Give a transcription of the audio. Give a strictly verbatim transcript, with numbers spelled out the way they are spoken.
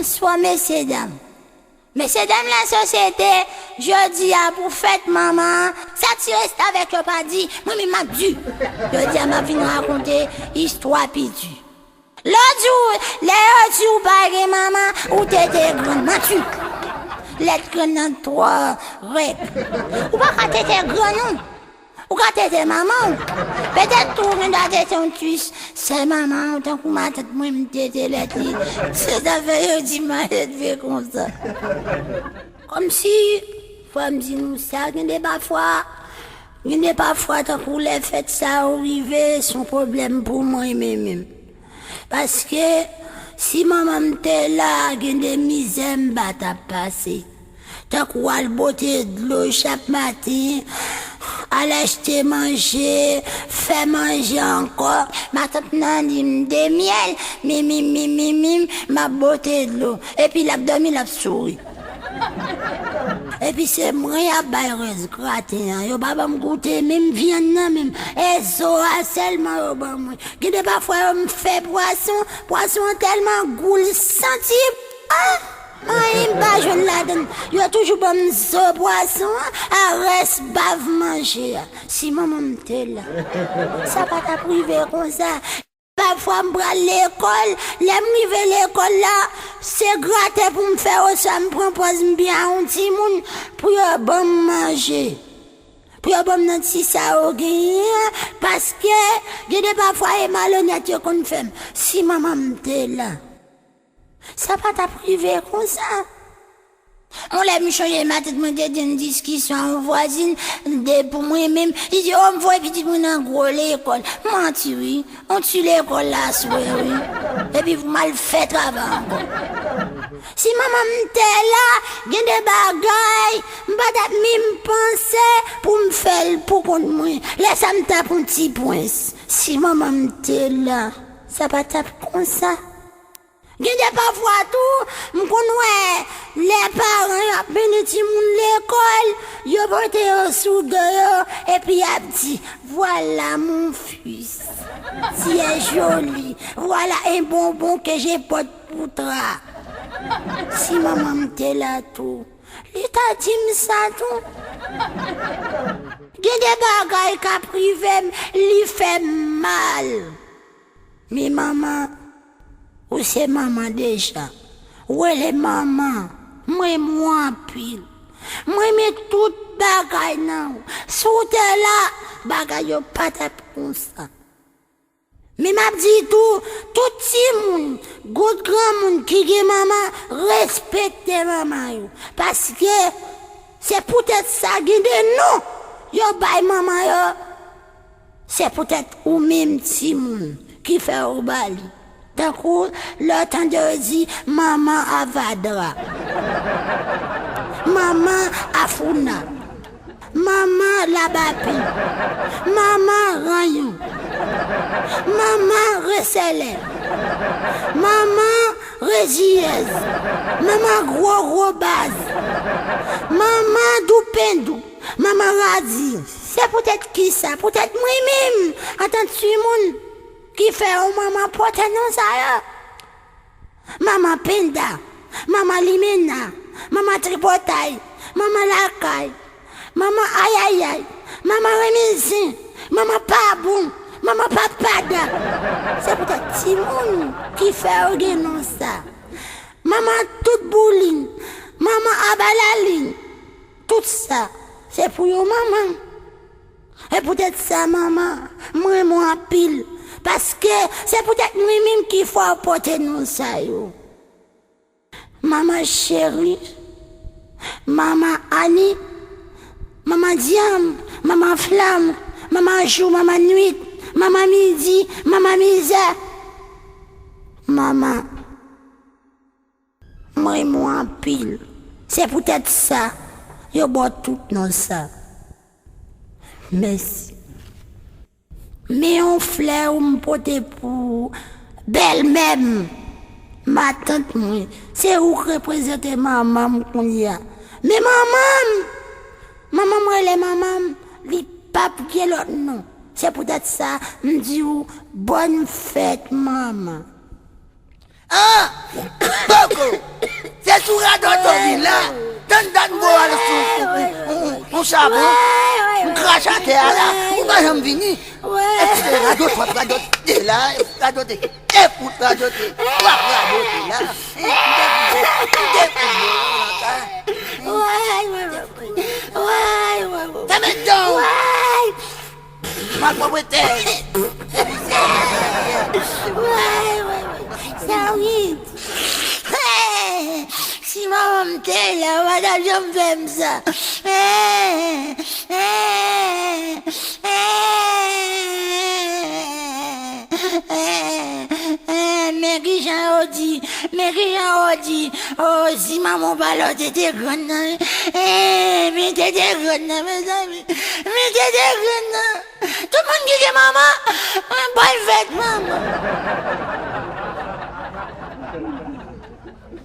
Bonswa, mesye dam. Mesye dam lasosyete, jodi a pou fèt manman an, sa ti restavèk yo pa di, mwen menm m ap di. Jodi a m ap vin rakonte istwa piti. Lè w di w, lè yo di w pa gen manman, ou tete grann. Manti. Lèt grann nan twò rèd. Ou pa ka tete grann ou. Ou ka tete manman w. Petèt tou ou gen dwa tete yon ti sè manman w, tankou matant mwen, m tete lèt li. Se zafè yo di m a elve konsa. Kòmsi, fò m di nou sa, gen de pafwa, gen de pafwa, tankou lè fèt sa yo rive, se yon pwoblèm pou mwen menm menm. Paske, si manman m te la, gen de mizè m pa t ap pase. Tankou al bote dlo chak maten, al achte manje, fè manje ankò. Matant nan di m de myèl, mimim, mimim, m ap bote dlo. Epi l ap dòmi, l ap souri. Epi se mwen y ap bay rès graten an. Yo pa ban m goute menm vyann nan menm. E zo a sèlman yo ban mwen. Gen de pafwa yo m fè pwason, pwason an tèlman gou l santi. Ah! Anyen m pa jwenn ladann. Yo toujou ban m zo pwason an, a rès bav manje a. Si manman m te la, sa pa t ap rive konsa. Pafwa m pral lekòl, lè m rive lekòl la, se gratè pou m fè, oswa m pran pòz m byen a yon timoun pou yo ban m manje. Pou yo ban m nan ti sa yo genyen an, paske gen de pafwa e malonèt yo konn fè m. Si manman m te la, sa pa t ap rive konsa. Yon lè m chonje matant mwen te gen yon diskisyon ak yon vwazin de pou mwen menm, li di, o, m voye pitit mwen nan gwo lekòl. Manti wi, yon ti lekòl la sou wi. Epi pou m al fè travay ankò. Si manman m te la, gen de bagay m pa t ap menm panse pou m fè l pou kont mwen. Lè sa m t ap yon ti prens. Si manman m te la, sa pa t ap konsa. Gen de pafwa tou, m konn wè lè paran yo ap mennen timoun lekòl, yo pote yo sou do yo, epi y ap di, voilà mon fils, tu es joli, voilà un bonbon que je porte pour toi. Si manman m te la tou, li ta di m sa tou. Gen de bagay k ap rive m, li fè m mal. Men manman, ou se manman deja. Ou rele manman, m renmen w anpil. M renmen tout bagay nan ou. Sou tè la, bagay yo pa t ap konsa. Men m ap di tou, tout timoun, tout granmoun ki gen manman, respekte manman yo. Paske se poutèt sa gen de non yo bay manman yo. Se poutèt ou menm timoun ki fè yo ba li. Tankou lè w tande yo di manman avadra, manman afouna, manman labapi, manman ranyon, manman resèlè, manman rejiyèz, manman gwo gwo baz, manman doupendou. Manman radi, se poutèt kisa? Poutèt mwen menm, antan timoun, ki fè yon manman pote non sa yo. Manman penda, manman limena, manman tripotay, manman lakay, manman ayayay, manman renmen zen, manman pa bon, manman papada. Se poutèt timoun ki fè yo gen non sa. Manman tout boulin, manman abalalin. Tout sa, se pou yon manman. E poutèt sa, manman, m renmen w anpil. Paske se poutèt mwen menm ki fè w pote non sa yo. Manman cheri, manman Ani, manman dyanm, manman flanm, manman jou, manman nwit, manman midi, manman mizè. Manman. M renmen w anpil. Se poutèt sa, yo ba w tout non sa. Mèsi. Men yon flè ou m pote pou ou, bèlmè m, matant mwen. Se ou k reprezante manman m kounye a. Men manman m, manman m rele manman m, li p ap gen lòt non. Se poutèt sa, m di w, bòn fèt manman. Ah! Poko! E sou radòt ou vin la. Tann dat m voye w al sou yon chabon. M krache atè a la. Ou pa janm vini. E pote radòt w ap radòte la. E radòte. E pote radòte. W ap radòte la. M te koute. M te koute. Fèmen dan w. Malpwòpte. Woy, woy, woy. Sa wi. Si manman m te la, ou pa t ap janm fè m sa. Men kijan yo di, men kijan yo di, o, si manman w pa la, w te te grann nan, wi. Men te te grann nan, mezanmi. Men te te grann nan. Tout moun ki gen manman, bòn fèt manman.